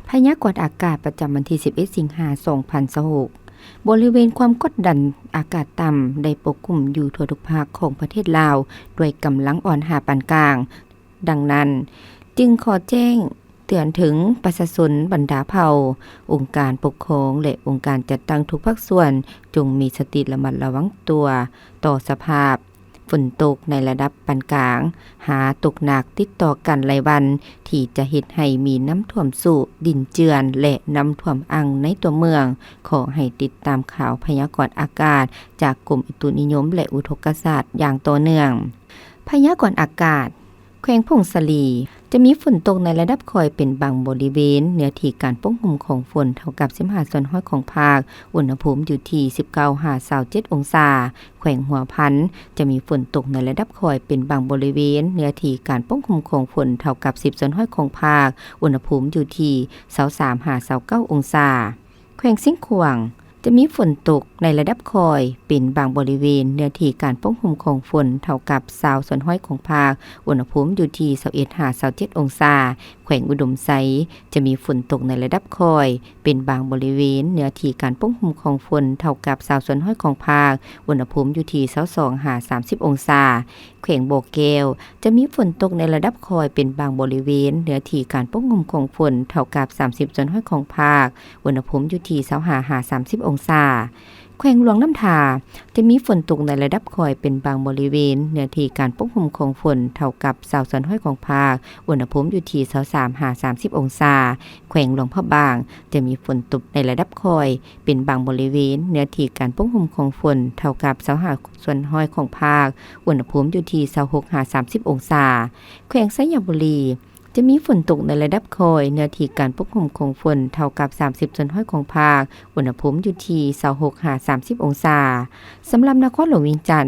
ພະຍາກອນອາກາດປະຈຳວັນທີສິບເອັດ ສິງຫາ ສອງພັນຊາວຫົກ ບໍລິເວນຄວາມກົດດັນອາກາດຕ່ຳໄດ້ປົກຄຸມຢູ່ທົ່ວທຸກພາກຂອງປະເທດລາວ ດ້ວຍກຳລັງອ່ອນຫາປານກາງ. ດັ່ງນັ້ນ, ຈຶ່ງຂໍແຈ້ງເຕືອນເຖິງປະຊາຊົນບັນດາເຜົ່າ, ອົງການປົກຄອງ ແລະ ອົງການຈັດຕັ້ງທຸກພາກສ່ວນ ຈົ່ງມີສະຕິລະມັດລະວັງຕົວຕໍ່ສະພາບ ຝົນຕົກໃນລະດັບປານກາງ ຫາຕົກໜັກຕິດຕໍ່ກັນຫຼາຍວັນ ທີ່ຈະເຮັດໃຫ້ມີນ້ຳຖ້ວມຊຸ, ດິນເຈື່ອນ ແລະ ນ້ຳຖ້ວມອັ່ງໃນຕົວເມືອງ. ຂໍໃຫ້ຕິດຕາມຂ່າວພະຍາກອນອາກາດຈາກກົມອຸຕຸນິຍົມ ແລະ ອຸທົກກະສາດຢ່າງຕໍ່ເນື່ອງ. ພະຍາກອນອາກາດ ແຂວງຜົ້ງສາລີ ຈະມີຝົນຕົກໃນລະດັບຄ່ອຍເປັນບາງບໍລິເວນ, ເນື້ອທີ່ການປົກຄຸມຂອງຝົນເທົ່າກັບສິບຫ້າສ່ວນຮ້ອຍຂອງພາກ, ອຸນຫະພູມຢູ່ທີ່ສິບເກົ້າຫາຊາວເຈັດອົງສາ. ແຂວງຫົວພັນ ຈະມີຝົນຕົກໃນລະດັບຄ່ອຍເປັນບາງບໍລິເວນ, ເນື້ອທີ່ການປົກຄຸມຂອງຝົນເທົ່າກັບສິບສ່ວນຮ້ອຍຂອງພາກ, ອຸນຫະພູມຢູ່ທີ່ຊາວສາມຫາຊາວເກົ້າອົງສາ. ແຂວງຊຽງຂວາງ ຈະມີຝົນຕົກໃນລະດັບຄ່ອຍເປັນບາງບໍລິເວນ, ເນື້ອທີ່ການປົກຄຸມຂອງຝົນເທົ່າກັບຊາວສ່ວນຮ້ອຍຂອງພາກ, ອຸນຫະພູມຢູ່ທີ່ຊາວເອັດຫາຊາວເຈັດອົງສາ. ແຂວງອຸດົມໄຊ ຈະມີຝົນຕົກໃນລະດັບຄ່ອຍເປັນບາງບໍລິເວນ, ເນື້ອທີ່ການປົກຄຸມຂອງຝົນເທົ່າກັບຊາວສ່ວນຮ້ອຍຂອງພາກ, ອຸນຫະພູມຢູ່ທີ່ຊາວສອງຫາສາມສິບອົງສາ. ແຂວງບໍ່ແກ້ວ ຈະມີຝົນຕົກໃນລະດັບຄ່ອຍເປັນບາງບໍລິເວນ, ເນື້ອທີ່ການປົກຄຸມຂອງຝົນເທົ່າກັບສາມສິບສ່ວນຮ້ອຍຂອງພາກ, ອຸນຫະພູມຢູ່ທີ່ຊາວຫ້າຫາສາມສິບອົງສາ. ແຂວງຫຼວງນ້ຳທາ ຈະມີຝົນຕົກໃນລະດັບຄ່ອຍເປັນບາງບໍລິເວນ, ເນື້ອທີ່ການປົກຄຸມຂອງຝົນເທົ່າກັບຊາວສ່ວນຮ້ອຍຂອງພາກ, ອຸນຫະພູມຢູ່ທີ່ຊາວສາມຫາສາມສິບອົງສາ. ແຂວງຫຼວງພະບາງ ຈະມີຝົນຕົກໃນລະດັບຄ່ອຍເປັນບາງບໍລິເວນ, ເນື້ອທີ່ການປົກຄຸມຂອງຝົນເທົ່າກັບຊາວຫ້າສ່ວນຮ້ອຍຂອງພາກ, ອຸນຫະພູມຢູ່ທີ່ຊາວຫົກຫາສາມສິບອົງສາ. ແຂວງໄຊຍະບູລີ ຈະມີຝົນຕົກໃນລະດັບຄ່ອຍ, ເນື້ອທີ່ການປົກຄຸມຂອງຝົນເທົ່າກັບສາມສິບສ່ວນຮ້ອຍຂອງພາກ, ອຸນຫະພູມຢູ່ທີ່ຊາວຫົກຫາສາມສິບອົງສາ. ສຳລັບນະຄອນຫຼວງວຽງຈັນ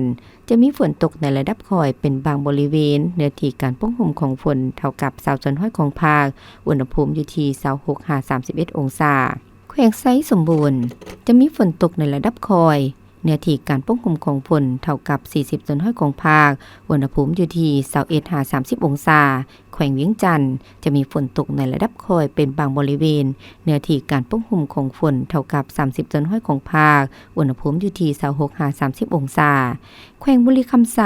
ຈະມີຝົນຕົກໃນລະດັບຄ່ອຍເປັນບາງບໍລິເວນ, ເນື້ອທີ່ການປົກຄຸມຂອງຝົນເທົ່າກັບຊາວສ່ວນຮ້ອຍຂອງພາກ, ອຸນຫະພູມຢູ່ທີ່ຊາວຫົກຫາສາມສິບເອັດອົງສາ. ແຂວງໄຊສົມບູນ ຈະມີຝົນຕົກໃນລະດັບຄ່ອຍ, ເນື້ອທີ່ການປົກຄຸມຂອງຝົນເທົ່າກັບສີ່ສິບສ່ວນຮ້ອຍຂອງພາກ, ອຸນຫະພູມຢູ່ທີ່ຊາວເອັດຫາສາມສິບອົງສາ. ແຂວງວຽງຈັນ ຈະມີຝົນຕົກໃນລະດັບຄ່ອຍເປັນບາງບໍລິເວນ, ເນື້ອທີ່ການປົກຄຸມຂອງຝົນເທົ່າກັບສາມສິບສ່ວນຮ້ອຍຂອງພາກ, ອຸນຫະພູມຢູ່ທີ່ຊາວຫົກຫາສາມສິບອົງສາ. ແຂວງບໍລິຄຳໄຊ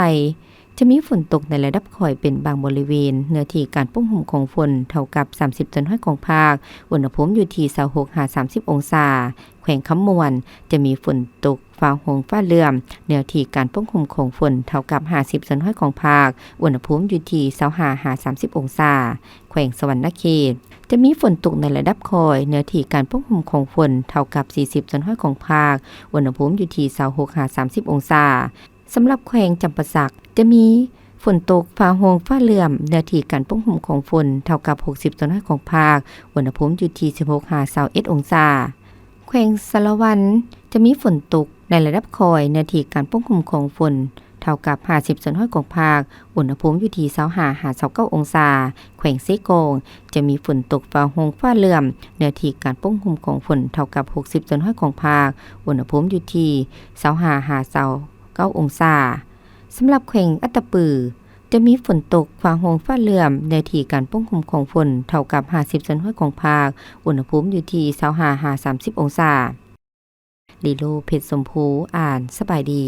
ຈະມີຝົນຕົກໃນລະດັບຄ່ອຍເປັນບາງບໍລິເວນ, ເນື້ອທີ່ການປົກຄຸມຂອງຝົນເທົ່າກັບສາມສິບສ່ວນຮ້ອຍຂອງພາກ, ອຸນຫະພູມຢູ່ທີ່ຊາວຫົກຫາສາມສິບອົງສາ. ແຂວງຄຳມ່ວນ ຈະມີຝົນຕົກ ຟ້າຮ້ອງຟ້າເຫຼື້ອມ, ເນື້ອທີ່ການປົກຄຸມຂອງຝົນເທົ່າກັບຫ້າສິບສ່ວນຮ້ອຍຂອງພາກ, ອຸນຫະພູມຢູ່ທີ່ຊາວຫ້າຫາສາມສິບອົງສາ. ແຂວງສະຫວັນນະເຂດ ຈະມີຝົນຕົກໃນລະດັບຄ່ອຍ, ເນື້ອທີ່ການປົກຄຸມຂອງຝົນເທົ່າກັບສີ່ສິບສ່ວນຮ້ອຍຂອງພາກ, ອຸນຫະພູມຢູ່ທີ່ຊາວຫົກຫາສາມສິບອົງສາ. ສຳລັບແຂວງຈຳປາສັກ ຈະມີຝົນຕົກ ຟ້າຮ້ອງຟ້າເຫຼື້ອມ, ເນື້ອທີ່ການປົກຄຸມຂອງຝົນເທົ່າກັບຫົກສິບສ່ວນຮ້ອຍຂອງພາກ, ອຸນຫະພູມຢູ່ທີ່ສິບຫົກຫາຊາວເອັດອົງສາ. ແຂວງສາລະວັນ ຈະມີຝົນຕົກໃນລະດັບຄ່ອຍ, ເນື້ອທີ່ການປົກຄຸມຂອງຝົນເທົ່າກັບຫ້າສິບສ່ວນຮ້ອຍຂອງພາກ, ອຸນຫະພູມຢູ່ທີ່ຊາວຫ້າຫາຊາວເກົ້າອົງສາ. ແຂວງເຊກອງ ຈະມີຝົນຕົກ ຟ້າຮ້ອງຟ້າເຫຼື້ອມ, ເນື້ອທີ່ການປົກຄຸມຂອງຝົນເທົ່າກັບຫົກສິບສ່ວນຮ້ອຍຂອງພາກ, ອຸນຫະພູມຢູ່ທີ່ຊາວຫ້າຫາຊາວເກົ້າອົງສາ. ສຳລັບແຂວງອັດຕະປື ຈະມີຝົນຕົກ ຟ້າຮ້ອງຟ້າເຫຼື້ອມ, ເນື້ອທີ່ການປົກຄຸມຂອງຝົນເທົ່າກັບຫ້າສິບສ່ວນຮ້ອຍຂອງພາກ, ອຸນຫະພູມຢູ່ທີ່ຊາວຫ້າຫາສາມສິບອົງສາ. ລີໂລ ເພັດຊົມພູ ອ່ານ. ສະບາຍດີ.